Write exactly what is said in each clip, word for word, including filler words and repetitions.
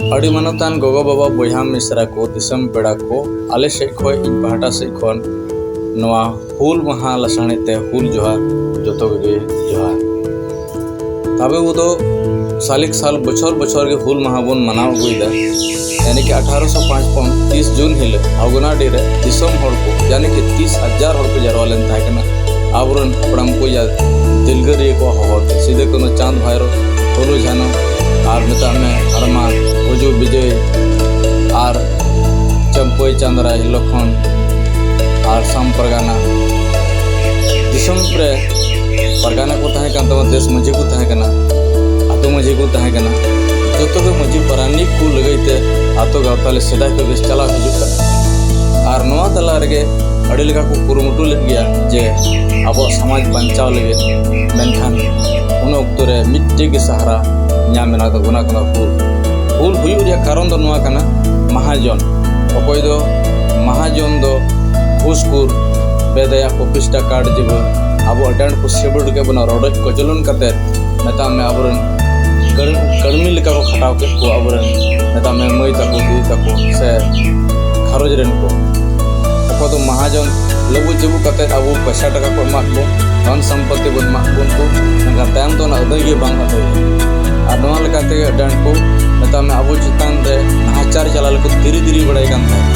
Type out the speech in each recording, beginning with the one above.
ᱟᱹᱰᱤ ᱢᱟᱱᱚᱛᱟᱱ ᱜᱚᱜᱚ ᱵᱟᱵᱟ, ᱵᱚᱭᱦᱟ ᱢᱤᱥᱨᱟ ᱠᱚ, ᱫᱤᱥᱚᱢ ᱯᱮᱲᱟ ᱠᱚ, ᱟᱞᱮ ᱥᱮᱫ ᱠᱷᱚᱱ, ᱤᱧ ᱯᱟᱦᱴᱟ ᱥᱮᱫ ᱠᱷᱚᱱ ᱱᱚᱣᱟ ᱦᱩᱞ ᱢᱟᱦᱟ ᱞᱟᱥᱟᱲᱦᱮᱫ ᱛᱮ ᱦᱩᱞ ᱡᱚᱦᱟᱨ ᱡᱚᱛᱚ ᱠᱚᱜᱮ ᱡᱚᱦᱟᱨ᱾ ᱟᱵᱚ ᱫᱚ ᱥᱟᱞᱤᱠ ᱥᱟᱞ ᱵᱚᱪᱷᱚᱨ ᱵᱚᱪᱷᱚᱨ ᱜᱮ ᱦᱩᱞ ᱢᱟᱦᱟ ᱵᱚᱱ ᱢᱟᱱᱟᱣ ᱟᱹᱜᱩᱭᱮᱫᱟ᱾ ᱭᱟᱱᱤ ᱠᱤ ᱟᱴᱷᱟᱨᱚᱥᱚ ᱯᱟᱸᱪᱯᱚᱱ ᱛᱤᱥ ᱡᱩᱱ ᱦᱤᱞᱳᱜ ᱵᱷᱚᱜᱽᱱᱟᱰᱤ ᱨᱮ ᱫᱤᱥᱚᱢ ᱦᱚᱲ ᱠᱚ, ᱭᱟᱱᱤ ᱠᱤ ᱛᱤᱥ ᱦᱟᱡᱟᱨ ᱦᱚᱲ ᱠᱚ ᱡᱟᱨᱣᱟ ᱞᱮᱱ ᱛᱟᱦᱮᱸ ᱠᱟᱱᱟ᱾ ᱟᱵᱚᱨᱮᱱ ᱦᱟᱯᱲᱟᱢ ᱠᱚ ᱭᱟ ᱫᱤᱞᱜᱟᱹᱨᱤᱭᱟᱹ ᱠᱚᱣᱟᱜ ᱦᱚᱦᱚ ᱛᱮ, ᱥᱤᱫᱩ, ᱠᱟᱹᱱᱦᱩ, ᱪᱟᱸᱫᱽ, ᱵᱷᱟᱭᱨᱳ, ᱯᱷᱩᱞᱳ, ᱡᱷᱟᱱᱳ, ᱟᱨ ᱢᱮᱛᱟᱜ ᱢᱮ ᱦᱟᱲᱢᱟ, ᱩᱡᱩ, ᱵᱤᱡᱚᱭ, ᱟᱨ ᱪᱟᱹᱢᱯᱟᱹᱭ, ᱪᱟᱸᱫᱽᱨᱟᱭ, ᱞᱚᱠᱷᱚᱱ, ᱟᱨ ᱥᱟᱢ ᱯᱟᱨᱜᱟᱱᱟ᱾ ᱫᱤᱥᱚᱢ ᱨᱮ ᱯᱟᱨᱜᱟᱱᱟ ᱠᱚ ᱛᱟᱦᱮᱸ ᱠᱟᱱ ᱛᱟᱵᱚᱱᱟ, ᱫᱮᱥ ᱢᱟᱹᱡᱷᱤ ᱠᱚ ᱛᱟᱦᱮᱸ ᱠᱟᱱᱟ, ᱟᱹᱛᱩ ᱢᱟᱹᱡᱷᱤ ᱠᱚ ᱛᱟᱦᱮᱸ ᱠᱟᱱᱟ᱾ ᱡᱚᱛᱚ ᱜᱮ ᱢᱟᱹᱡᱷᱤ ᱯᱟᱨᱟᱱᱤᱠ ᱠᱚ ᱞᱟᱹᱜᱤᱫ ᱛᱮ ᱟᱹᱛᱩ ᱜᱟᱶᱛᱟ ᱞᱮ ᱥᱮᱫᱟᱭ ᱠᱷᱚᱱ ᱜᱮ ᱪᱟᱞᱟᱣ ᱦᱤᱡᱩᱜ ᱠᱟᱱᱟ᱾ ᱟᱨ ᱱᱚᱣᱟ ᱛᱟᱞᱟ ᱨᱮᱜᱮ ᱟᱹᱰᱤ ᱞᱮᱠᱟ ᱠᱚ ᱠᱩᱨᱩᱢᱩᱴᱩ ᱞᱮᱫ ᱜᱮᱭᱟ ᱡᱮ ᱟᱵᱚᱣᱟᱜ ᱥᱚᱢᱟᱡᱽ ᱵᱟᱧᱪᱟᱣ ᱞᱟᱹᱜᱤᱫ, ᱢᱮᱱᱠᱷᱟᱱ ᱩᱱ ᱚᱠᱛᱚ ᱨᱮ ᱢᱤᱫᱴᱮᱡ ᱜᱮ ᱥᱟᱦᱟᱨᱟ ᱧᱟᱢ ᱮᱱᱟ, ᱚᱱᱟ ᱠᱟᱱᱟ ᱦᱩᱞ᱾ ᱦᱩᱞ ᱦᱩᱭᱩᱜ ᱨᱮᱭᱟᱜ ᱠᱟᱨᱚᱱ ᱫᱚ ᱱᱚᱣᱟ ᱠᱟᱱᱟ, ᱢᱟᱦᱟᱡᱚᱱ, ᱚᱠᱚᱭ ᱫᱚ ᱢᱟᱦᱟᱡᱚᱱ ᱫᱚ ᱜᱷᱩᱥᱠᱷᱳᱨ, ᱵᱮᱫᱟᱭᱟ, ᱯᱚᱯᱤᱥᱴᱟ, ᱠᱟᱴ ᱡᱤᱵᱟᱹ, ᱟᱵᱚ ᱟᱹᱰᱤ ᱟᱸᱴ ᱠᱚ ᱥᱮᱵᱚᱰ ᱠᱮᱫ ᱵᱚᱱᱟ, ᱨᱚᱰᱚᱡ ᱠᱚᱪᱞᱚᱱ ᱠᱟᱛᱮ, ᱢᱮᱛᱟᱜ ᱢᱮ ᱟᱵᱚᱨᱮᱱ ᱠᱟᱹᱲ-, ᱠᱟᱹᱲᱢᱤ ᱞᱮᱠᱟ ᱠᱚ ᱠᱷᱟᱴᱟᱣ ᱠᱮᱫ ᱠᱚᱣᱟ ᱟᱵᱚᱨᱮᱱ, ᱢᱮᱛᱟᱜ ᱢᱮ ᱢᱟᱹᱭ ᱛᱟᱠᱚ, ᱫᱤᱫᱤ ᱛᱟᱠᱚ ᱥᱮ ᱜᱷᱟᱨᱚᱸᱡᱽ ᱨᱮᱱ ᱠᱚ᱾ ᱚᱠᱚᱭ ᱫᱚ ᱢᱟᱦᱟᱡᱚᱱ ᱞᱟᱹᱵᱩ ᱪᱟᱹᱵᱩ ᱠᱟᱛᱮ ᱟᱵᱚ ᱯᱚᱭᱥᱟ ᱴᱟᱠᱟ ᱠᱚ ᱮᱢᱟᱫ ᱵᱚᱱ, ᱫᱷᱚᱱ ᱥᱚᱢᱯᱚᱛᱤ ᱵᱚᱱ ᱮᱢᱟᱫ ᱵᱚᱱ ᱠᱚ, ᱢᱮᱱᱠᱷᱟᱱ ᱛᱟᱭᱚᱢ ᱫᱚ ᱚᱱᱟ ᱟᱹᱫᱟᱹᱭ ᱜᱮ ᱵᱟᱝ ᱟᱹᱫᱟᱹᱭ᱾ ᱟᱨ ᱱᱚᱣᱟ ᱞᱮᱠᱟ ᱛᱮᱜᱮ ᱟᱹᱰᱤ ᱟᱸᱴ ᱠᱚ, ᱢᱮᱛᱟᱜ ᱢᱮ, ᱟᱵᱚ ᱪᱮᱛᱟᱱ ᱨᱮ ᱱᱟᱦᱟᱪᱟᱨ ᱪᱟᱞᱟᱣ ᱞᱮᱠᱚ ᱛᱤᱨᱤ ᱛᱤᱨᱤ ᱵᱟᱲᱟᱭ ᱠᱟᱱ ᱛᱟᱦᱮᱸᱫ᱾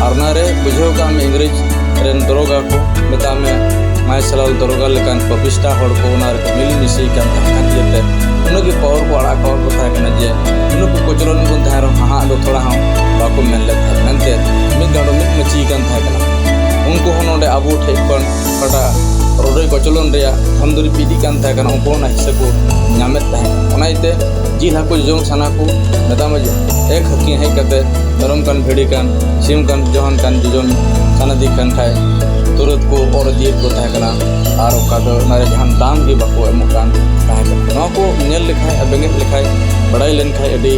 ᱟᱨ ᱚᱱᱟ ᱨᱮ ᱵᱩᱡᱷᱟᱹᱣ ᱠᱟᱜ ᱢᱮ, ᱤᱝᱨᱮᱡᱽ ᱨᱮᱱ ᱫᱚᱨᱚᱜᱟ ᱠᱚ, ᱢᱮᱛᱟᱜ ᱢᱮ, ᱢᱟᱭᱥᱟᱞᱟᱞ ᱫᱚᱨᱚᱜᱟ ᱞᱮᱠᱟᱱ ᱯᱟᱯᱤᱥᱴᱟ ᱦᱚᱲ ᱠᱚ ᱚᱱᱟ ᱨᱮᱠᱚ ᱢᱤᱞ ᱢᱤᱥᱤ ᱠᱟᱱ ᱛᱟᱦᱮᱸ ᱠᱟᱱ ᱤᱭᱟᱹᱛᱮ, ᱩᱱᱟᱹᱜ ᱜᱮ ᱯᱟᱣᱟᱨ ᱠᱚ ᱟᱲᱟᱜ ᱠᱟᱣᱟᱫ ᱠᱚ ᱛᱟᱦᱮᱸ ᱠᱟᱱᱟ ᱡᱮ ᱩᱱᱟᱹᱜ ᱠᱚ ᱠᱚᱪᱞᱚᱱ ᱵᱚᱱ ᱛᱟᱦᱮᱸ ᱨᱮᱦᱚᱸ ᱦᱟᱦᱟᱜ ᱫᱚ ᱛᱷᱚᱲᱟ ᱦᱚᱸ ᱵᱟᱠᱚ ᱢᱮᱱ ᱞᱮᱫ ᱛᱟᱦᱮᱸ, ᱢᱮᱱᱛᱮ ᱢᱤᱫ ᱜᱟᱸᱰᱚ ᱢᱤᱫ ᱢᱟᱹᱪᱤ ᱠᱟᱱ ᱛᱟᱦᱮᱸ ᱠᱟᱱᱟ᱾ ᱩᱱᱠᱩ ᱦᱚᱸ ᱱᱚᱰᱮ ᱟᱵᱚ ᱴᱷᱮᱡ ᱠᱷᱚᱱ ᱚᱠᱟᱴᱟᱜ ᱨᱚᱰᱚᱡ ᱠᱚᱪᱞᱚᱱ ᱨᱮᱭᱟᱜ ᱫᱷᱚᱱ ᱫᱩᱨᱤᱵ ᱤᱫᱤᱜ ᱠᱟᱱ ᱛᱟᱦᱮᱸ ᱠᱟᱱᱟ, ᱩᱱᱠᱩ ᱦᱚᱸ ᱚᱱᱟ ᱦᱤᱥᱟᱹ ᱠᱚ ᱧᱟᱢᱮᱫ ᱛᱟᱦᱮᱸ᱾ ᱚᱱᱟ ᱤᱭᱟᱹᱛᱮ ᱡᱤᱞ ᱦᱟᱹᱠᱩ ᱡᱚᱡᱚᱢ ᱥᱟᱱᱟ ᱠᱚ, ᱢᱮᱛᱟᱢᱟ ᱡᱮ ᱮᱠ ᱦᱟᱹᱠᱤ ᱦᱮᱡ ᱠᱟᱛᱮ ᱢᱮᱨᱚᱢ ᱠᱟᱱ, ᱵᱷᱤᱰᱤ ᱠᱟᱱ, ᱥᱤᱢ ᱠᱟᱱ, ᱡᱟᱦᱟᱱ ᱠᱟᱱ, ᱡᱚᱡᱚᱢ ᱥᱟᱱᱟᱫᱤ ᱠᱟᱱ ᱠᱷᱟᱡ ᱛᱩᱨᱟᱹᱛ ᱠᱚ ᱚᱨ ᱤᱫᱤᱭᱮᱫ ᱠᱚ ᱛᱟᱦᱮᱸ ᱠᱟᱱᱟ᱾ ᱟᱨ ᱚᱱᱠᱟ ᱫᱚ ᱚᱱᱟ ᱨᱮ ᱡᱟᱦᱟᱱ ᱫᱟᱢ ᱜᱮ ᱵᱟᱠᱚ ᱮᱢᱚᱜ ᱠᱟᱱ ᱛᱟᱦᱮᱸ ᱠᱟᱱᱟ᱾ ᱱᱚᱣᱟ ᱠᱚ ᱧᱮᱞ ᱞᱮᱠᱷᱟᱡ ᱟᱨ ᱵᱮᱸᱜᱮᱫ ᱞᱮᱠᱷᱟᱡ, ᱵᱟᱲᱟᱭ ᱞᱮᱱᱠᱷᱟᱡ ᱟᱹᱰᱤ,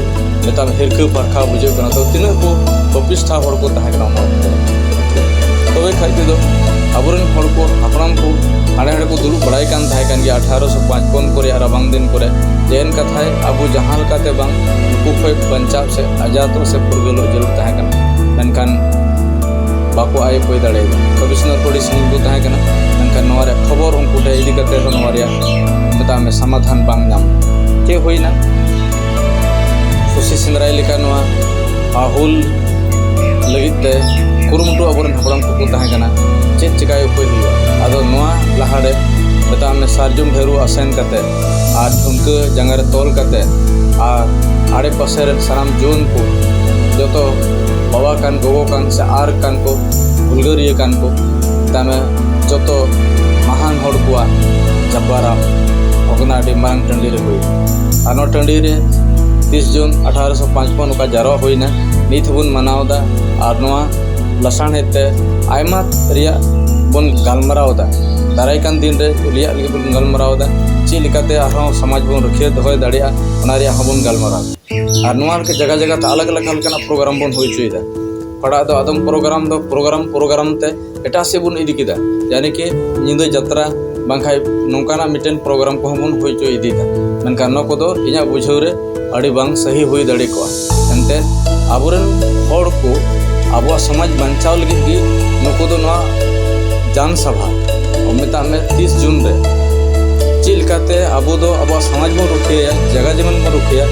ᱢᱮᱛᱟᱢ, ᱦᱤᱨᱠᱷᱟᱹ ᱯᱟᱨᱠᱷᱟ ᱵᱩᱡᱷᱟᱹᱜ ᱠᱟᱱᱟ᱾ ᱛᱚ ᱛᱤᱱᱟᱹᱜ ᱠᱚ ᱯᱟᱯᱤᱥᱴᱷᱟ ᱦᱚᱲ ᱠᱚ ᱛᱟᱦᱮᱸ ᱠᱟᱱᱟ ᱚᱱᱟ ᱚᱠᱛᱚ ᱨᱮ᱾ ᱛᱚᱵᱮ ᱠᱷᱟᱡ ᱛᱮᱫᱚ ᱟᱵᱚᱨᱮᱱ ᱦᱚᱲ ᱠᱚ, ᱦᱟᱯᱲᱟᱢ ᱠᱚ ᱦᱟᱸᱰᱮ ᱦᱟᱸᱰᱮ ᱠᱚ ᱫᱩᱲᱩᱵ ᱵᱟᱲᱟᱭ ᱠᱟᱱ ᱛᱟᱦᱮᱸ ᱠᱟᱱ ᱜᱮᱭᱟ ᱟᱴᱷᱟᱨᱚᱥᱚ ᱯᱟᱸᱪᱯᱚᱱ ᱠᱚᱨᱮ ᱟᱨ ᱨᱟᱵᱟᱝ ᱫᱤᱱ ᱠᱚᱨᱮ᱾ ᱡᱮᱱ ᱠᱟᱛᱷᱟᱭ ᱟᱵᱚ ᱡᱟᱦᱟᱸ ᱞᱮᱠᱟᱛᱮ ᱵᱟᱝ ᱱᱩᱠᱩ ᱠᱷᱚᱱ ᱵᱟᱧᱪᱟᱣ ᱥᱮ ᱟᱡᱟᱫᱚᱜ ᱥᱮ ᱯᱷᱩᱨᱜᱟᱹᱞᱚᱜ ᱡᱟᱹᱨᱩᱲ ᱛᱟᱦᱮᱸ ᱠᱟᱱᱟ, ᱢᱮᱱᱠᱷᱟᱱ ᱵᱟᱠᱚ ᱟᱭ ᱩᱯᱟᱹᱭ ᱫᱟᱲᱮᱭᱟᱫᱟ᱾ ᱠᱚᱢᱤᱥᱚᱱᱟᱨ ᱠᱚ ᱟᱹᱰᱤ ᱥᱟᱺᱜᱤᱧ ᱠᱚ ᱛᱟᱦᱮᱸ ᱠᱟᱱᱟ, ᱢᱮᱱᱠᱷᱟᱱ ᱱᱚᱣᱟ ᱨᱮᱭᱟᱜ ᱠᱷᱚᱵᱚᱨ ᱩᱱᱠᱩ ᱴᱷᱮᱱ ᱤᱫᱤ ᱠᱟᱛᱮ ᱦᱚᱸ ᱱᱚᱣᱟ ᱨᱮᱭᱟᱜ, ᱢᱮᱛᱟᱜ ᱢᱮ, ᱥᱚᱢᱟᱫᱷᱟᱱ ᱵᱟᱝ ᱧᱟᱢ᱾ ᱪᱮᱫ ᱦᱩᱭᱱᱟ? ᱥᱚᱥᱤ ᱥᱮᱸᱫᱽᱨᱟᱭ ᱞᱮᱠᱟ ᱱᱚᱣᱟ ᱦᱩᱞ ᱞᱟᱹᱜᱤᱫ ᱛᱮ ᱠᱩᱨᱩᱢᱩᱴᱩ ᱟᱵᱚᱨᱮᱱ ᱦᱟᱯᱲᱟᱢ ᱠᱚᱠᱚ ᱛᱟᱦᱮᱸ ᱠᱟᱱᱟ, ᱪᱮᱫ ᱪᱮᱠᱟᱭ ᱩᱯᱟᱹᱭ ᱦᱩᱭᱩᱜᱼᱟ᱾ ᱟᱫᱚ ᱱᱚᱣᱟ ᱞᱟᱦᱟᱨᱮ, ᱢᱮᱛᱟᱜ ᱢᱮ, ᱥᱟᱨᱡᱚᱢ ᱰᱷᱟᱹᱨᱣᱟᱹᱜ ᱟᱥᱮᱱ ᱠᱟᱛᱮ ᱟᱨ ᱴᱷᱩᱱᱠᱟᱹ ᱡᱟᱸᱜᱟ ᱨᱮ ᱛᱚᱞ ᱠᱟᱛᱮ ᱟᱨ ᱟᱲᱮ ᱯᱟᱥᱮ ᱨᱮᱱ ᱥᱟᱱᱟᱢ ᱡᱩᱣᱟᱹᱱ ᱠᱚ, ᱡᱚᱛᱚ ᱵᱟᱵᱟ ᱠᱟᱱ, ᱜᱚᱜᱚ ᱠᱟᱱ ᱥᱮ ᱟᱨ ᱠᱟᱱ ᱠᱚ, ᱦᱩᱞᱜᱟᱹᱨᱤᱭᱟᱹ ᱠᱟᱱ ᱠᱚ, ᱢᱮᱛᱟᱜ ᱢᱮ, ᱡᱚᱛᱚ ᱢᱟᱦᱟᱱ ᱦᱚᱲ ᱠᱚᱣᱟᱜ ᱡᱟᱯᱟᱨᱟᱜ ᱚᱜᱽᱱᱟ ᱟᱹᱰᱤ ᱢᱟᱨᱟᱝ ᱴᱟᱺᱰᱤ ᱨᱮ ᱦᱩᱭ᱾ ᱟᱨ ᱱᱚᱣᱟ ᱴᱟᱺᱰᱤ ᱨᱮ ᱛᱤᱥ ᱡᱩᱱ ᱟᱴᱷᱟᱨᱚᱥᱚ ᱯᱟᱸᱪᱯᱚᱱ ᱚᱠᱟ ᱡᱟᱨᱣᱟ ᱦᱩᱭᱱᱟ, ᱱᱤᱛ ᱦᱚᱸᱵᱚᱱ ᱢᱟᱱᱟᱣ ᱮᱫᱟ᱾ ᱟᱨ ᱱᱚᱣᱟ ᱞᱟᱥᱟᱲᱦᱮᱫ ᱛᱮ ᱟᱭᱢᱟ ᱨᱮᱭᱟᱜ ᱵᱚᱱ ᱜᱟᱞᱢᱟᱨᱟᱣ ᱮᱫᱟ᱾ ᱫᱟᱨᱟᱭ ᱠᱟᱱ ᱫᱤᱱ ᱨᱮ ᱨᱮᱭᱟᱜ ᱞᱟᱹᱜᱤᱫ ᱵᱚᱱ ᱜᱟᱞᱢᱟᱨᱟᱣ ᱮᱫᱟ, ᱪᱮᱫ ᱞᱮᱠᱟᱛᱮ ᱟᱨᱦᱚᱸ ᱥᱚᱢᱟᱡᱽ ᱵᱚᱱ ᱨᱩᱠᱷᱤᱭᱟᱹ ᱫᱚᱦᱚᱭ ᱫᱟᱲᱮᱭᱟᱜᱼᱟ, ᱚᱱᱟ ᱨᱮᱭᱟᱜ ᱦᱚᱸᱵᱚᱱ ᱜᱟᱞᱢᱟᱨᱟᱣ ᱮᱫᱟ᱾ ᱟᱨ ᱱᱚᱣᱟ ᱞᱮᱠᱟ ᱡᱟᱭᱜᱟ ᱡᱟᱭᱜᱟ ᱛᱮ ᱟᱞᱟᱜᱽ ᱟᱞᱟᱜᱽ ᱞᱮᱠᱟᱱᱟᱜ ᱯᱨᱳᱜᱨᱟᱢ ᱵᱚᱱ ᱦᱩᱭ ᱦᱚᱪᱚᱭᱮᱫᱟ᱾ ᱚᱠᱟᱴᱟᱜ ᱫᱚ ᱟᱫᱚᱢ ᱯᱨᱳᱜᱨᱟᱢ ᱫᱚ ᱯᱨᱳᱜᱨᱟᱢ ᱯᱨᱳᱜᱨᱟᱢ ᱛᱮ ᱮᱴᱟᱜ ᱥᱮᱫ ᱵᱚᱱ ᱤᱫᱤ ᱠᱮᱫᱟ, ᱭᱟᱱᱤ ᱠᱤ ᱧᱤᱫᱟᱹ ᱡᱟᱛᱨᱟ ᱵᱟᱝᱠᱷᱟᱡ ᱱᱚᱝᱠᱟᱱᱟᱜ ᱢᱤᱫᱴᱮᱱ ᱯᱨᱳᱜᱨᱟᱢ ᱠᱚᱦᱚᱸ ᱵᱚᱱ ᱦᱩᱭ ᱦᱚᱪᱚ ᱤᱫᱤᱭᱮᱫᱟ᱾ ᱢᱮᱱᱠᱷᱟᱱ ᱱᱚᱣᱟ ᱠᱚᱫᱚ ᱤᱧᱟᱹᱜ ᱵᱩᱡᱷᱟᱹᱣ ᱨᱮ ᱟᱹᱰᱤ ᱵᱟᱝ ᱥᱟᱹᱦᱤ ᱦᱩᱭ ᱫᱟᱲᱮ ᱠᱚᱜᱼᱟ᱾ ᱮᱱᱛᱮᱫ ᱟᱵᱚᱨᱮᱱ ᱦᱚᱲ ᱠᱚ ᱟᱵᱚᱣᱟᱜ ᱥᱚᱢᱟᱡᱽ ᱵᱟᱧᱪᱟᱣ ᱞᱟᱹᱜᱤᱫ ᱜᱮ ᱱᱩᱠᱩ ᱫᱚ ᱱᱚᱣᱟ ᱡᱟᱱ ᱥᱟᱵᱷᱟ, ᱢᱮᱛᱟᱜ ᱢᱮ, ᱛᱤᱥ ᱡᱩᱱ ᱨᱮ ᱪᱮᱫ ᱞᱮᱠᱟᱛᱮ ᱟᱵᱚ ᱫᱚ ᱟᱵᱚᱣᱟᱜ ᱥᱚᱢᱟᱡᱽ ᱵᱚᱱ ᱨᱩᱠᱷᱤᱭᱟᱹᱭᱟ, ᱡᱟᱭᱜᱟ ᱡᱚᱢᱤᱱ ᱵᱚᱱ ᱨᱩᱠᱷᱤᱭᱟᱹᱭᱟ,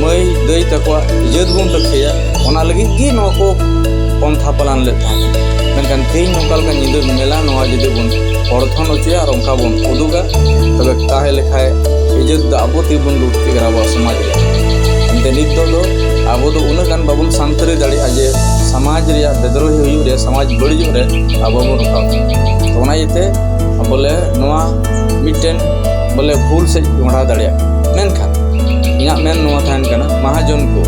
ᱢᱟᱹᱭ ᱫᱟᱹᱭ ᱛᱟᱠᱚᱣᱟᱜ ᱤᱡᱽᱡᱚᱛ ᱵᱚᱱ ᱨᱩᱠᱷᱤᱭᱟᱹᱭᱟ, ᱚᱱᱟ ᱞᱟᱹᱜᱤᱫ ᱜᱮ ᱱᱚᱣᱟ ᱠᱚ ᱯᱚᱱᱛᱷᱟ ᱯᱟᱞᱟᱱ ᱞᱮᱫ ᱛᱟᱦᱮᱸ ᱠᱟᱱᱟ᱾ ᱢᱮᱱᱠᱷᱟᱱ ᱛᱮᱦᱮᱧ ᱱᱚᱝᱠᱟ ᱞᱮᱠᱟ ᱧᱤᱫᱟᱹ ᱢᱮᱞᱟ ᱱᱚᱣᱟ ᱡᱩᱫᱤ ᱵᱚᱱ ᱯᱚᱲᱛᱷᱚᱱ ᱦᱚᱪᱚᱭᱟ ᱟᱨ ᱚᱱᱠᱟ ᱵᱚᱱ ᱩᱫᱩᱜᱟ, ᱛᱚᱵᱮ ᱛᱟᱦᱮᱸ ᱞᱮᱠᱷᱟᱡ ᱤᱡᱽᱡᱚᱛ ᱫᱚ ᱟᱵᱚ ᱛᱮᱜᱮ ᱵᱚᱱ ᱞᱩᱴ ᱠᱮᱫᱟ ᱟᱵᱚᱣᱟᱜ ᱥᱚᱢᱟᱡᱽ ᱨᱮ᱾ ᱮᱱᱛᱮ ᱱᱤᱛ ᱫᱚ, ᱫᱚ ᱟᱵᱚ ᱫᱚ ᱩᱱᱟᱹᱜ ᱜᱟᱱ ᱵᱟᱵᱚᱱ ᱥᱟᱱᱛᱟᱲᱤ ᱫᱟᱲᱮᱭᱟᱜᱼᱟ ᱡᱮ ᱥᱚᱢᱟᱡᱽ ᱨᱮᱭᱟᱜ ᱵᱮᱫᱨᱳᱦᱤ ᱦᱩᱭᱩᱜ ᱨᱮ, ᱥᱚᱢᱟᱡᱽ ᱵᱟᱹᱲᱤᱡᱚᱜ ᱨᱮ ᱟᱵᱚ ᱵᱚᱱ ᱨᱚᱯᱷᱟ᱾ ᱛᱚ ᱚᱱᱟ ᱤᱭᱟᱹᱛᱮ ᱵᱚᱞᱮ ᱱᱚᱣᱟ ᱢᱤᱫᱴᱮᱱ ᱵᱚᱞᱮ ᱵᱷᱩᱞ ᱥᱮᱫ ᱢᱚᱦᱰᱟ ᱫᱟᱲᱮᱭᱟᱜ᱾ ᱢᱮᱱᱠᱷᱟᱱ ᱤᱧᱟᱹᱜ ᱢᱮᱱ ᱱᱚᱣᱟ ᱛᱟᱦᱮᱱ ᱠᱟᱱᱟ, ᱢᱟᱦᱟᱡᱚᱱ ᱠᱚ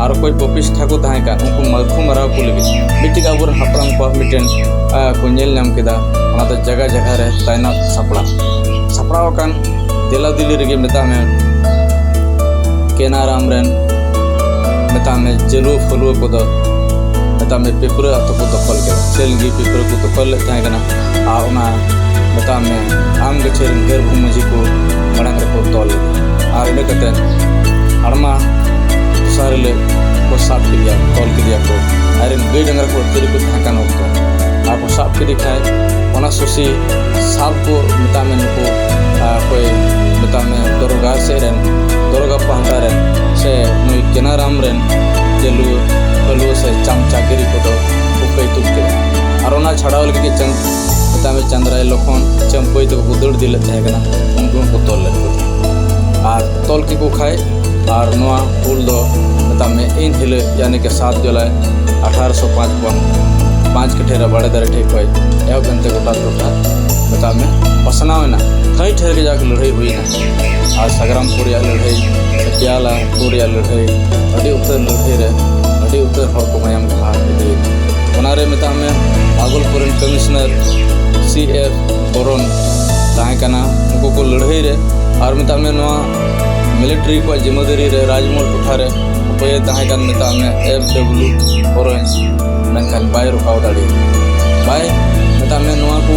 ᱟᱨ ᱚᱠᱚᱭ ᱯᱟᱯᱤᱥᱴᱷᱟ ᱠᱚ ᱛᱟᱦᱮᱸ ᱠᱟᱱ, ᱩᱱᱠᱩ ᱢᱟᱹᱨᱠᱷᱩ ᱢᱟᱨᱟᱣ ᱠᱚ ᱞᱟᱹᱜᱤᱫ ᱢᱤᱫᱴᱮᱱ ᱟᱵᱚᱨᱮᱱ ᱦᱟᱯᱲᱟᱢ ᱠᱚᱣᱟᱜ ᱢᱤᱫᱴᱮᱱ, ᱟᱸ, ᱠᱚ ᱧᱮᱞ ᱧᱟᱢ ᱠᱮᱫᱟ, ᱚᱱᱟ ᱫᱚ ᱡᱟᱭᱜᱟ ᱡᱟᱭᱜᱟ ᱨᱮ ᱛᱟᱭᱱᱟᱛ ᱥᱟᱯᱲᱟᱣ, ᱥᱟᱯᱲᱟᱣ ᱟᱠᱟᱱ ᱫᱮᱞᱟ ᱫᱤᱞᱤ ᱨᱮᱜᱮ, ᱢᱮᱛᱟᱜ ᱢᱮ, ᱠᱮᱱᱟᱨᱟᱢ ᱨᱮᱱ, ᱢᱮᱛᱟᱜ ᱢᱮ, ᱡᱟᱹᱞᱩᱣᱟᱹ ᱯᱷᱟᱹᱞᱩᱣᱟᱹ ᱠᱚᱫᱚ, ᱢᱮᱛᱟᱜ ᱢᱮ, ᱯᱤᱯᱨᱟᱹ ᱟᱛᱳ ᱠᱚ ᱫᱚᱠᱷᱚᱞ ᱠᱮᱫᱟ᱾ ᱥᱮᱞᱜᱤ ᱯᱤᱯᱨᱟᱹ ᱠᱚ ᱫᱚᱠᱷᱚᱞ ᱞᱮᱫ ᱛᱟᱦᱮᱸ ᱠᱟᱱᱟ᱾ ᱟᱨ ᱚᱱᱟ, ᱢᱮᱛᱟᱜ ᱢᱮ, ᱟᱢ ᱜᱟᱹᱪᱷᱟᱹ ᱨᱮᱱ ᱜᱟᱹᱨᱵᱷᱩ ᱢᱟᱹᱡᱷᱤ ᱠᱚ ᱢᱟᱲᱟᱝ ᱨᱮᱠᱚ ᱛᱚᱞ ᱞᱮᱫᱟ᱾ ᱟᱨ ᱤᱱᱟᱹ ᱠᱟᱛᱮ ᱦᱟᱲᱢᱟ ᱫᱚᱥᱟᱨ ᱦᱤᱞᱳᱜ ᱠᱚ ᱥᱟᱵ ᱠᱮᱫᱮᱭᱟ, ᱛᱚᱞ ᱠᱮᱫᱮᱭᱟ ᱠᱚ᱾ ᱟᱡ ᱨᱮᱱ ᱜᱟᱹᱭ ᱰᱟᱝᱨᱟ ᱠᱚ ᱟᱹᱛᱤᱧ ᱨᱮᱠᱚ ᱛᱟᱦᱮᱸ ᱠᱟᱱ ᱚᱠᱛᱚ ᱟᱨ ᱠᱚ ᱥᱟᱵ ᱠᱮᱫᱮ ᱠᱷᱟᱡ, ᱚᱱᱟ ᱥᱩᱥᱤ ᱥᱟᱵ ᱠᱚ ᱢᱮᱛᱟᱜ ᱢᱮ ᱱᱩᱠᱩ, ᱟᱨ ᱚᱠᱚᱭ ᱢᱮᱛᱟᱜ ᱢᱮ ᱫᱚᱨᱜᱟ ᱥᱮᱫ ᱨᱮᱱ, ᱫᱚᱨᱜᱟ ᱯᱟᱦᱴᱟ ᱨᱮᱱ ᱥᱮ ᱱᱩᱭ ᱠᱮᱱᱟᱨᱟᱢ ᱨᱮᱱ ᱡᱮ ᱞᱩ-, ᱟᱹᱞᱩ ᱥᱮ ᱪᱟᱢᱪᱟᱜᱤᱨᱤ ᱠᱚᱫᱚ ᱠᱚ ᱠᱟᱹᱭᱛᱩᱠ ᱠᱮᱫᱟ᱾ ᱟᱨ ᱚᱱᱟ ᱪᱷᱟᱰᱟᱣ ᱞᱟᱹᱜᱤᱫ ᱜᱮ ᱪᱟᱸᱫ-, ᱢᱮᱛᱟᱜ ᱢᱮ ᱪᱟᱸᱫᱽᱨᱟᱭ ᱞᱚᱠᱷᱚᱱ ᱪᱟᱹᱢᱯᱟᱹᱭ ᱛᱮᱠᱚ ᱠᱚ ᱫᱟᱹᱲ ᱤᱫᱤ ᱞᱮᱫ ᱛᱟᱦᱮᱸ ᱠᱟᱱᱟ, ᱩᱱᱠᱩ ᱦᱚᱸᱠᱚ ᱛᱚᱞ ᱞᱮᱫ ᱠᱚ ᱛᱟᱦᱮᱸᱫ᱾ ᱟᱨ ᱛᱚᱞ ᱠᱮᱠᱚ ᱠᱷᱟᱡ, ᱟᱨ ᱱᱚᱣᱟ ᱦᱩᱞ ᱫᱚ ᱢᱮᱛᱟᱜ ᱢᱮ ᱮᱱ ᱦᱤᱞᱳᱜ, ᱭᱟᱱᱤ ᱠᱤ ᱥᱟᱛ ᱡᱩᱞᱟᱭ ᱟᱴᱷᱟᱨᱚᱥᱚ ᱯᱟᱸᱪ ᱯᱚᱱ, ᱯᱟᱸᱪ ᱠᱟᱹᱴᱷᱟᱹᱨᱟ ᱵᱟᱲᱮ ᱫᱟᱨᱮ ᱴᱷᱮᱡ ᱠᱷᱚᱡ ᱮᱦᱚᱵ ᱮᱱᱛᱮ ᱜᱚᱴᱟ ᱴᱚᱴᱷᱟ ᱢᱮᱛᱟᱜ ᱢᱮ ᱯᱟᱥᱱᱟᱣ ᱮᱱᱟ᱾ ᱛᱷᱟᱹᱭ ᱴᱷᱮᱨ ᱠᱟᱡᱟᱠ ᱞᱟᱹᱲᱦᱟᱹᱭ ᱦᱩᱭᱱᱟ᱾ ᱟᱨ ᱥᱟᱜᱽᱨᱟᱢᱯᱩᱨ ᱨᱮᱭᱟᱜ ᱞᱟᱹᱲᱦᱟᱹᱭ, ᱥᱮ ᱯᱮᱭᱟᱞᱟ ᱯᱩᱨ ᱨᱮᱭᱟᱜ ᱞᱟᱹᱲᱦᱟᱹᱭ, ᱟᱹᱰᱤ ᱩᱛᱟᱹᱨ ᱞᱟᱹᱲᱦᱟᱹᱭ ᱨᱮ ᱟᱹᱰᱤ ᱩᱛᱟᱹᱨ ᱦᱚᱲ ᱠᱚ ᱢᱟᱭᱟᱢ ᱠᱚ ᱦᱟᱨ ᱤᱫᱤᱭᱮᱱᱟ᱾ ᱚᱱᱟᱨᱮ ᱢᱮᱛᱟᱜ ᱢᱮ ᱵᱷᱟᱜᱚᱞᱯᱩᱨ ᱨᱮᱱ ᱠᱚᱢᱤᱥᱚᱱᱟᱨ ᱥᱤ ᱮᱯᱷ ᱵᱚᱨᱚᱱ ᱛᱟᱦᱮᱸ ᱠᱟᱱᱟ᱾ ᱩᱱᱠᱩ ᱠᱚ ᱞᱟᱹᱲᱦᱟᱹᱭ ᱨᱮ, ᱟᱨ ᱢᱮᱛᱟᱜ ᱢᱮ ᱱᱚᱣᱟ ᱢᱤᱞᱤᱴᱟᱨᱤ ᱠᱚᱣᱟᱜ ᱡᱤᱢᱟᱹᱫᱟᱨᱤ ᱨᱮ ᱨᱟᱡᱽᱢᱚᱦᱚᱞ ᱴᱚᱴᱷᱟ ᱨᱮ ᱚᱠᱚᱭᱮ ᱛᱟᱦᱮᱸ ᱠᱟᱱ ᱢᱮᱛᱟᱜ ᱢᱮ ᱮᱯᱷ ᱰᱟᱵᱞᱤᱭᱩ ᱵᱚᱨᱚᱱ, ᱢᱮᱱᱠᱷᱟᱱ ᱵᱟᱭ ᱨᱚᱠᱟᱣ ᱫᱟᱲᱮᱭᱟᱫᱟ᱾ ᱵᱟᱭ ᱢᱮᱛᱟᱜ ᱢᱮ ᱱᱚᱣᱟ ᱠᱚ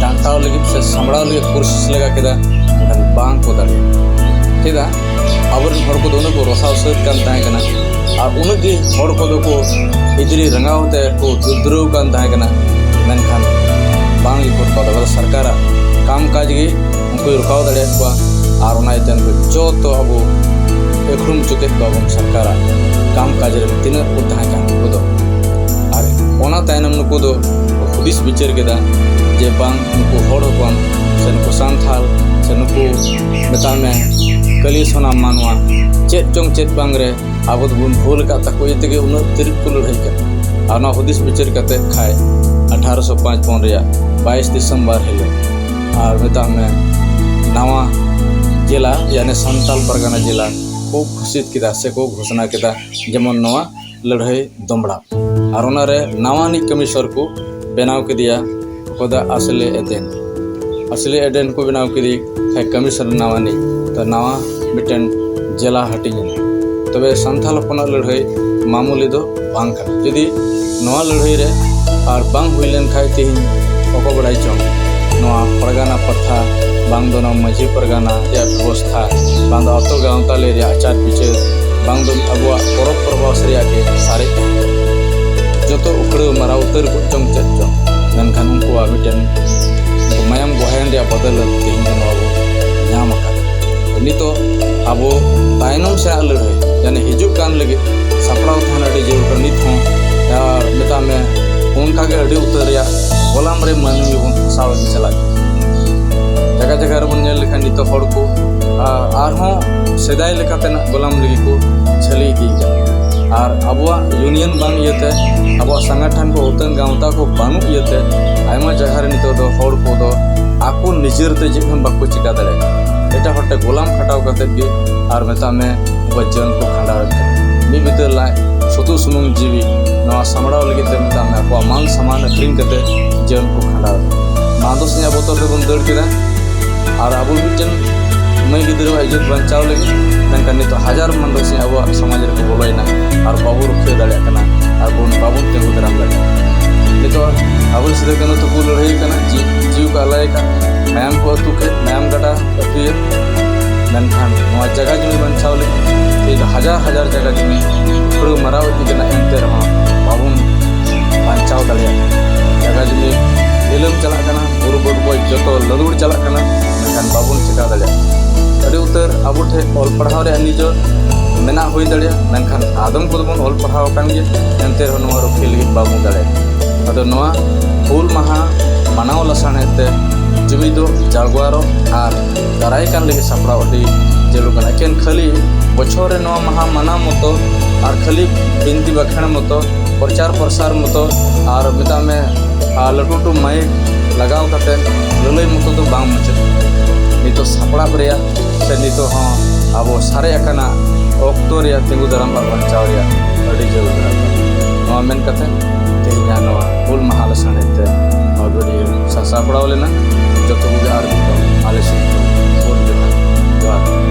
ᱰᱟᱱᱴᱟᱣ ᱞᱟᱹᱜᱤᱫ ᱥᱮ ᱥᱟᱢᱵᱲᱟᱣ ᱞᱟᱹᱜᱤᱫ ᱠᱳᱥᱤᱥ ᱞᱮᱜᱟ ᱠᱮᱫᱟ, ᱢᱮᱱᱠᱷᱟᱱ ᱵᱟᱝ ᱠᱚ ᱫᱟᱲᱮᱭᱟᱫᱟ᱾ ᱪᱮᱫᱟᱜ? ᱟᱵᱚᱨᱮᱱ ᱦᱚᱲ ᱠᱚᱫᱚ ᱩᱱᱟᱹᱜ ᱠᱚ ᱨᱚᱥᱟᱣ ᱥᱟᱹᱛ ᱠᱟᱱ ᱛᱟᱦᱮᱸ ᱠᱟᱱᱟ, ᱟᱨ ᱩᱱᱟᱹᱜ ᱜᱮ ᱦᱚᱲ ᱠᱚᱫᱚ ᱠᱚ ᱮᱫᱽᱨᱮ ᱨᱟᱸᱜᱟᱣ ᱛᱮ ᱠᱚ ᱫᱩᱫᱽᱨᱟᱹᱣ ᱠᱟᱱ ᱛᱟᱦᱮᱸ ᱠᱟᱱᱟ, ᱢᱮᱱᱠᱷᱟᱱ ᱵᱟᱝ ᱜᱮᱠᱚ ᱨᱚᱠᱟᱣ ᱫᱟᱲᱮᱭᱟᱫᱟ᱾ ᱥᱚᱨᱠᱟᱨᱟᱜ ᱠᱟᱢ ᱠᱟᱡᱽ ᱜᱮ ᱩᱱᱠᱩᱭ ᱨᱚᱠᱟᱣ ᱫᱟᱲᱮᱭᱟᱜ ᱠᱚᱣᱟ, ᱟᱨ ᱚᱱᱟ ᱤᱭᱟᱹᱛᱮ ᱩᱱᱠᱩ ᱡᱚᱛᱚ ᱟᱵᱚ ᱮᱠᱷᱲᱩᱢ ᱦᱚᱪᱚ ᱠᱮᱫ ᱠᱚᱣᱟ ᱵᱚᱱ ᱥᱚᱨᱠᱟᱨᱟᱜ ᱠᱟᱢ ᱠᱟᱡᱽ ᱨᱮ ᱛᱤᱱᱟᱹᱜ ᱠᱚ ᱛᱟᱦᱮᱸ ᱠᱟᱱ ᱩᱱᱠᱩ ᱫᱚ᱾ ᱟᱨ ᱚᱱᱟ ᱛᱟᱭᱱᱚᱢ ᱱᱩᱠᱩ ᱫᱚ ᱦᱩᱫᱤᱥ ᱵᱤᱪᱟᱹᱨ ᱠᱮᱫᱟ ᱡᱮ ᱵᱟᱝ, ᱱᱩᱠᱩ ᱦᱚᱲ ᱦᱚᱯᱚᱱ ᱥᱮ ᱱᱩᱠᱩ ᱥᱟᱱᱛᱷᱟᱞ ᱥᱮ ᱱᱩᱠᱩ ᱢᱮᱛᱟᱜ ᱢᱮ ᱠᱟᱹᱞᱤ ᱥᱚᱱᱟᱢ ᱢᱟᱱᱣᱟ ᱪᱮᱫ ᱪᱚᱝ ᱪᱮᱫ ᱵᱟᱝ ᱨᱮ ᱟᱵᱚ ᱫᱚᱵᱚᱱ ᱵᱷᱩᱞ ᱟᱠᱟᱫ ᱛᱟᱠᱚ ᱤᱭᱟᱹ ᱛᱮᱜᱮ ᱩᱱᱟᱹᱜ ᱛᱤᱨᱤᱡ ᱠᱚ ᱞᱟᱹᱲᱦᱟᱹᱭ ᱠᱟᱱᱟ᱾ ᱟᱨ ᱚᱱᱟ ᱦᱩᱫᱤᱥ ᱵᱤᱪᱟᱹᱨ ᱠᱟᱛᱮ ᱠᱷᱟᱡ ᱟᱴᱷᱟᱨᱚᱥᱚ ᱯᱟᱸᱪ ᱯᱚᱱ ᱨᱮᱭᱟᱜ ᱵᱟᱭᱤᱥ ᱰᱤᱥᱮᱢᱵᱚᱨ ᱦᱤᱞᱳᱜ ᱟᱨ ᱢᱮᱛᱟᱜ ᱢᱮ ᱱᱟᱣᱟ ᱡᱮᱞᱟ, ᱭᱟᱱᱮ ᱥᱟᱱᱛᱟᱞ ᱯᱟᱨᱜᱟᱱᱟ ᱡᱮᱞᱟ ᱠᱚ ᱜᱷᱳᱥᱤᱛ ᱠᱮᱫᱟ ᱥᱮ ᱠᱚ ᱜᱷᱳᱥᱱᱟ ᱠᱮᱫᱟ, ᱡᱮᱢᱚᱱ ᱱᱚᱣᱟ ᱞᱟᱹᱲᱦᱟᱹᱭ ᱫᱚᱢᱲᱟ᱾ ᱟᱨ ᱚᱱᱟᱨᱮ ᱱᱟᱣᱟᱱᱤᱡ ᱠᱚᱢᱤᱥᱚᱱᱟᱨ ᱠᱚ ᱵᱮᱱᱟᱣ ᱠᱮᱫᱮᱭᱟ, ᱚᱠᱚᱭ ᱫᱚ ᱟᱥᱞᱮ ᱮᱫᱮᱱ᱾ ᱟᱥᱞᱮ ᱮᱫᱮᱱ ᱠᱚ ᱵᱮᱱᱟᱣ ᱠᱮᱫᱮ ᱠᱷᱟᱡ ᱠᱚᱢᱤᱥᱚᱱᱟᱨ ᱱᱟᱣᱟᱱᱤᱡ, ᱛᱚ ᱱᱟᱣᱟ ᱢᱤᱫᱴᱮᱱ ᱡᱮᱞᱟ ᱦᱟᱹᱴᱤᱧ ᱮᱱᱟ᱾ ᱛᱚᱵᱮ ᱥᱟᱱᱛᱟᱲ ᱦᱚᱯᱚᱱᱟᱜ ᱞᱟᱹᱲᱦᱟᱹᱭ ᱢᱟᱢᱩᱞᱤ ᱫᱚ ᱵᱟᱝ ᱠᱟᱱᱟ᱾ ᱡᱩᱫᱤ ᱱᱚᱣᱟ ᱞᱟᱹᱲᱦᱟᱹᱭ ᱨᱮ ᱟᱨ ᱵᱟᱝ ᱦᱩᱭ ᱞᱮᱱ ᱠᱷᱟᱡ ᱛᱮᱦᱮᱧ ᱚᱠᱚᱭ ᱵᱟᱲᱟᱭ ᱪᱚᱝ ᱱᱚᱣᱟ ᱯᱟᱨᱜᱟᱱᱟ ᱯᱨᱚᱛᱷᱟ ᱵᱟᱝ ᱫᱚ ᱱᱚᱣᱟ ᱢᱟᱹᱡᱷᱤ ᱯᱟᱨᱜᱟᱱᱟ ᱨᱮᱭᱟᱜ ᱵᱮᱵᱚᱥᱛᱷᱟ, ᱵᱟᱝ ᱫᱚ ᱟᱛᱳ ᱜᱟᱶᱛᱟ ᱞᱟᱹᱭ ᱨᱮᱭᱟᱜ ᱟᱪᱟᱨ ᱵᱤᱪᱟᱹᱨ, ᱵᱟᱝ ᱫᱚ ᱟᱵᱚᱣᱟᱜ ᱯᱚᱨᱚᱵᱽ ᱯᱚᱨᱵᱷᱟᱥ ᱨᱮᱭᱟᱜ ᱜᱮ ᱥᱟᱨᱮᱡ ᱛᱟᱦᱮᱸ ᱠᱟᱱᱟ᱾ ᱡᱚᱛᱚ ᱩᱠᱷᱲᱟᱹᱣ ᱢᱟᱨᱟᱣ ᱩᱛᱟᱹᱨ ᱠᱚᱜ ᱪᱚᱝ ᱪᱮᱫ ᱪᱚᱝ, ᱢᱮᱱᱠᱷᱟᱱ ᱩᱱᱠᱩᱣᱟᱜ ᱢᱤᱫᱴᱮᱱ ᱢᱟᱭᱟᱢ ᱵᱚᱦᱮᱱ ᱨᱮᱭᱟᱜ ᱵᱚᱫᱚᱞ ᱛᱮᱦᱮᱧ ᱫᱚ ᱱᱚᱣᱟ ᱵᱚ ᱧᱟᱢ ᱟᱠᱟᱫᱟ᱾ ᱱᱤᱛᱚᱜ ᱟᱵᱚ ᱛᱟᱭᱱᱚᱢ ᱥᱮᱱᱟᱜ ᱞᱟᱹᱲᱦᱟᱹᱭ, ᱡᱟᱦᱟᱸ ᱦᱤᱡᱩᱜ ᱠᱟᱱ ᱞᱟᱹᱜᱤᱫ ᱥᱟᱯᱲᱟᱣ ᱛᱟᱦᱮᱱ ᱟᱹᱰᱤ ᱡᱟᱹᱨᱩᱲ ᱠᱟᱱᱟ᱾ ᱱᱤᱛ ᱦᱚᱸ, ᱟᱨ ᱢᱮᱛᱟᱜ ᱢᱮ, ᱚᱱᱠᱟ ᱜᱮ ᱟᱹᱰᱤ ᱩᱛᱟᱹᱨ ᱨᱮᱭᱟᱜ ᱜᱚᱞᱟᱢ ᱨᱮ ᱢᱟᱹᱱᱢᱤ ᱵᱚᱱ ᱯᱷᱟᱥᱟᱣ ᱤᱫᱤ ᱪᱟᱞᱟᱜ ᱠᱟᱱᱟ᱾ ᱡᱟᱭᱜᱟ ᱡᱟᱭᱜᱟ ᱨᱮᱵᱚᱱ ᱧᱮᱞ ᱞᱮᱠᱷᱟᱱ ᱱᱤᱛᱚᱜ ᱦᱚᱲ ᱠᱚ, ᱟ, ᱟᱨᱦᱚᱸ ᱥᱮᱫᱟᱭ ᱞᱮᱠᱟᱛᱮᱱᱟᱜ ᱜᱚᱞᱟᱢ ᱞᱟᱹᱜᱤᱫ ᱠᱚ ᱪᱷᱟᱹᱞᱤ ᱤᱫᱤᱭᱮᱫᱟ᱾ ᱟᱨ ᱟᱵᱚᱣᱟᱜ union ᱵᱟᱝ ᱤᱭᱟᱹᱛᱮ, ᱟᱵᱚᱣᱟᱜ ᱥᱚᱝᱜᱚᱴᱷᱚᱱ ᱠᱚ, ᱩᱛᱟᱹᱱ ᱜᱟᱶᱛᱟ ᱠᱚ ᱵᱟᱹᱱᱩᱜ ᱤᱭᱟᱹᱛᱮ, ᱟᱭᱢᱟ ᱡᱟᱭᱜᱟ ᱨᱮ ᱱᱤᱛᱚᱜ ᱫᱚ ᱦᱚᱲ ᱠᱚᱫᱚ ᱟᱠᱚ ᱱᱤᱡᱮᱨ ᱛᱮ ᱪᱮᱫ ᱦᱚᱸ ᱵᱟᱠᱚ ᱪᱤᱠᱟ ᱫᱟᱲᱮᱭᱟᱜ ᱠᱟᱱᱟ᱾ ᱮᱴᱟᱜ ᱦᱚᱲ ᱴᱷᱮᱱ ᱜᱚᱞᱟᱢ ᱠᱷᱟᱴᱟᱣ ᱠᱟᱛᱮᱫ ᱜᱮ, ᱟᱨ ᱢᱮᱛᱟᱜ ᱢᱮ, ᱩᱱᱠᱩᱣᱟᱜ ᱡᱤᱭᱚᱱ ᱠᱚ ᱠᱷᱟᱸᱰᱟᱣᱮᱫ ᱠᱟᱱᱟ᱾ ᱢᱤᱫ ᱵᱤᱛᱟᱹᱨ ᱞᱟᱡ, ᱥᱩᱛᱩᱜ ᱥᱩᱱᱩᱢ ᱡᱤᱣᱤ, ᱱᱚᱣᱟ ᱥᱟᱢᱵᱲᱟᱣ ᱞᱟᱹᱜᱤᱫ ᱛᱮ, ᱢᱮᱛᱟᱜ ᱢᱮ, ᱟᱠᱚᱣᱟᱜ ᱢᱟᱱ ᱥᱚᱢᱢᱟᱱ ᱟᱹᱠᱷᱨᱤᱧ ᱠᱟᱛᱮ ᱡᱤᱭᱚᱱ ᱠᱚ ᱠᱷᱟᱸᱰᱟᱣᱮᱫ ᱠᱟᱱᱟ᱾ ᱢᱟᱱᱫᱚᱥ ᱨᱮᱭᱟᱜ ᱵᱚᱛᱚᱨ ᱛᱮᱵᱚᱱ ᱫᱟᱹᱲ ᱠᱮᱫᱟ, ᱟᱨ ᱟᱵᱚ ᱢᱤᱫᱴᱮᱱ ᱢᱟᱹᱭ ᱜᱤᱫᱽᱨᱟᱹᱣᱟᱜ ᱤᱡᱽᱡᱚᱛ ᱵᱟᱧᱪᱟᱣ ᱞᱟᱹᱜᱤᱫ, ᱢᱮᱱᱠᱷᱟᱱ ᱱᱤᱛᱚᱜ ᱦᱟᱡᱟᱨ ᱢᱟᱱᱫᱚᱥ ᱨᱮᱭᱟᱜ ᱟᱵᱚᱣᱟᱜ ᱥᱚᱢᱟᱡᱽ ᱨᱮᱠᱚ ᱵᱚᱞᱚᱭᱮᱱᱟ, ᱟᱨ ᱵᱟᱵᱚ ᱨᱩᱠᱷᱤᱭᱟᱹ ᱫᱟᱲᱮᱭᱟᱜ ᱠᱟᱱᱟ, ᱟᱨ ᱵᱚᱱ, ᱵᱟᱵᱚᱱ ᱛᱤᱸᱜᱩ ᱫᱟᱨᱟᱢ ᱫᱟᱲᱮᱭᱟᱜ ᱠᱟᱱᱟ᱾ ᱱᱤᱛᱚᱜ ᱟᱵᱚ ᱥᱤᱫᱩ ᱠᱟᱹᱱᱦᱩ ᱛᱟᱠᱚ ᱞᱟᱹᱲᱦᱟᱹᱭ ᱠᱟᱱᱟ, ᱡᱤ-, ᱡᱤᱣᱤ ᱠᱚ ᱟᱞᱟᱭ ᱠᱟᱱᱟ, ᱢᱟᱭᱟᱢ ᱠᱚ ᱟᱹᱛᱩ ᱠᱮᱫ, ᱢᱟᱭᱟᱢ ᱜᱟᱰᱟ ᱟᱹᱛᱩᱭᱮᱫ, ᱢᱮᱱᱠᱷᱟᱱ ᱱᱚᱣᱟ ᱡᱟᱭᱜᱟ ᱡᱩᱢᱤ ᱵᱟᱧᱪᱟᱣ ᱞᱟᱹᱜᱤᱫ ᱛᱮᱦᱮᱧ ᱫᱚ ᱦᱟᱡᱟᱨ ᱦᱟᱡᱟᱨ ᱡᱟᱭᱜᱟ ᱡᱩᱢᱤ ᱩᱠᱷᱲᱟᱹᱣ ᱢᱟᱨᱟᱣ ᱤᱫᱤ ᱠᱟᱱᱟ, ᱮᱱᱛᱮ ᱨᱮᱦᱚᱸ ᱵᱟᱵᱚᱱ ᱵᱟᱧᱪᱟᱣ ᱫᱟᱲᱮᱭᱟᱜ ᱠᱟᱱᱟ᱾ ᱡᱟᱭᱜᱟ ᱡᱩᱢᱤ ᱱᱤᱞᱟᱹᱢ ᱪᱟᱞᱟᱜ ᱠᱟᱱᱟ, ᱵᱩᱨᱩ ᱵᱚᱰ ᱵᱚᱡ ᱡᱚᱛᱚ ᱞᱟᱹᱫᱩᱲ ᱪᱟᱞᱟᱜ ᱠᱟᱱᱟ, ᱢᱮᱱᱠᱷᱟᱱ ᱵᱟᱵᱚᱱ ᱪᱮᱠᱟ ᱫᱟᱲᱮᱭᱟᱜ ᱠᱟᱱᱟ᱾ ᱟᱹᱰᱤ ᱩᱛᱟᱹᱨ ᱟᱵᱚ ᱴᱷᱮᱱ ᱚᱞ ᱯᱟᱲᱦᱟᱣ ᱨᱮᱭᱟᱜ ᱱᱤᱡᱚᱨ ᱢᱮᱱᱟᱜ ᱦᱩᱭ ᱫᱟᱲᱮᱭᱟᱜᱼᱟ, ᱢᱮᱱᱠᱷᱟᱱ ᱟᱫᱚᱢ ᱠᱚᱫᱚ ᱵᱚᱱ ᱚᱞ ᱯᱟᱲᱦᱟᱣ ᱟᱠᱟᱱ ᱜᱮᱭᱟ, ᱮᱱᱛᱮ ᱨᱮᱦᱚᱸ ᱱᱚᱣᱟ ᱨᱩᱠᱷᱤᱭᱟᱹ ᱞᱟᱹᱜᱤᱫ ᱵᱟᱵᱚᱱ ᱫᱟᱲᱮᱭᱟᱜ ᱠᱟᱱᱟ᱾ ᱟᱫᱚ ᱱᱚᱣᱟ ᱦᱩᱞ ᱢᱟᱦᱟ ᱢᱟᱱᱟᱣ ᱞᱟᱥᱟᱲᱦᱮᱫ ᱛᱮ ᱡᱩᱢᱤᱫᱚᱜ, ᱡᱟᱨᱣᱟᱨᱚᱜ ᱟᱨ ᱫᱟᱨᱟᱭ ᱠᱟᱱ ᱞᱟᱹᱜᱤᱫ ᱥᱟᱯᱲᱟᱣ ᱟᱹᱰᱤ ᱡᱟᱹᱨᱩᱲ ᱠᱟᱱᱟ᱾ ᱮᱠᱮᱱ ᱠᱷᱟᱹᱞᱤ ᱵᱚᱪᱷᱚᱨ ᱨᱮ ᱱᱚᱣᱟ ᱢᱟᱦᱟ ᱢᱟᱱᱟᱣ ᱢᱚᱛᱚ ᱟᱨ ᱠᱷᱟᱹᱞᱤ ᱵᱤᱱᱛᱤ ᱵᱟᱠᱷᱮᱬ ᱢᱚᱛᱚ, ᱯᱨᱚᱪᱟᱨ ᱯᱨᱚᱥᱟᱨ ᱢᱚᱛᱚ, ᱟᱨ ᱢᱮᱛᱟᱜ ᱢᱮ, ᱟᱨ ᱞᱟᱹᱴᱩ ᱞᱟᱹᱴᱩ ᱢᱟᱭᱤᱠ ᱞᱟᱜᱟᱣ ᱠᱟᱛᱮ ᱞᱟᱹᱞᱟᱹᱭ ᱢᱚᱛᱚ ᱫᱚ ᱵᱟᱝ ᱢᱩᱪᱟᱹᱫ᱾ ᱱᱤᱛᱚᱜ ᱥᱟᱯᱲᱟᱣ ᱨᱮᱭᱟᱜ ᱥᱮ ᱱᱤᱛᱚᱜ ᱦᱚᱸ ᱟᱵᱚ ᱥᱟᱨᱮᱡ ᱟᱠᱟᱱᱟ ᱚᱠᱛᱚ ᱨᱮᱭᱟᱜ ᱛᱤᱸᱜᱩ ᱫᱟᱨᱟᱢ ᱟᱨ ᱵᱟᱧᱪᱟᱣ ᱨᱮᱭᱟᱜ ᱟᱹᱰᱤ ᱡᱟᱹᱨᱩᱲ ᱢᱮᱱᱟᱜ ᱛᱟᱵᱚᱱᱟ᱾ ᱱᱚᱣᱟ ᱢᱮᱱ ᱠᱟᱛᱮ ᱛᱮᱦᱮᱧᱟᱜ ᱱᱚᱣᱟ ᱦᱩᱞ ᱢᱟᱦᱟ ᱞᱟᱥᱟᱲᱦᱮᱫ ᱛᱮ ᱱᱚᱣᱟ ᱵᱷᱤᱰᱤᱭᱳ ᱥᱟᱥᱟᱯᱲᱟᱣ ᱞᱮᱱᱟ᱾ ᱡᱚᱛᱚ ᱠᱚᱜᱮ ᱟᱨ ᱢᱤᱫ ᱫᱚᱢ ᱟᱞᱮ ᱥᱮᱫ ᱠᱷᱚᱱ ᱦᱩᱞ ᱡᱚᱦᱟᱨ, ᱡᱚᱦᱟᱨ᱾